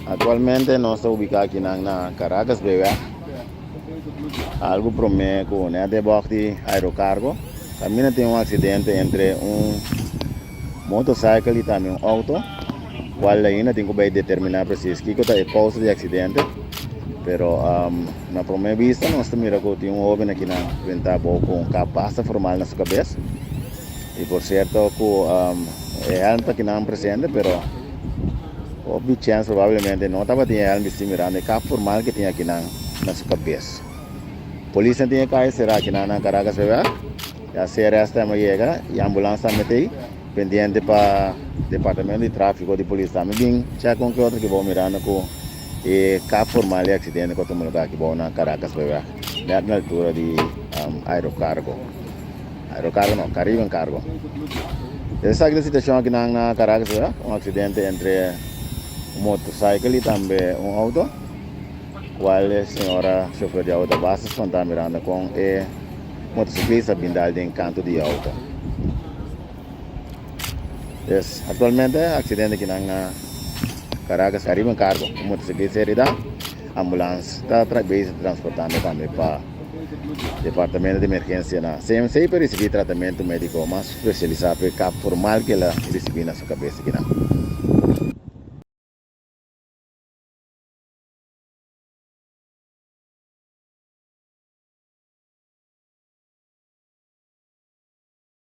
Aktualmente nos ta ubiká akinan na Caracas Beweg, algu promé ku nèt e bòg di Aerocargo. Kaminda tin un aksidente entre un motosaikel i tambe un outo, kual ainda tin ku bai determiná presis kiko ta e kousa di e aksidente. Pero na promé bista nos ta mira ku tin un hóben akinan bentá bou ku un kap basta formal na su kabes. I por sierto ku e hèlm ta kinan presente pero hopi chèns probablemente no tabatin e hèlm bisti mirando e kap formal ke tin akinan na su kabes. Polisnan tin e kaya será akinan na Caracas bebè. Ya CRS tambe a yega i ambulans tambe ta ei pendiente pa departamento di tráfiko di polis tambe bin chèk un ke otro kibou mirando ku e kap formal di aksidente ku a tuma lugá akibou na Caracas bebè nèt na altura di Aerocargo. Aerocargo no, Caribbean Cargo. Esaki ta situacion akinan na Caracas verdad? Un accidente entre un motorcycle y tambe un auto, cual e señora chofer di auto basta spanta mirando con e motociclista bin dal den canto di e auto. Pues actualmente accidente akinan na Caracas, Caribbean Cargo, un motociclista herida, ambulance ta bezig transportando tambe pa. Departamento di Emergencia na CMC pa ricibi tratamento medico mas specialisa pa e kap formal cu el a ricibi na su cabes akinan.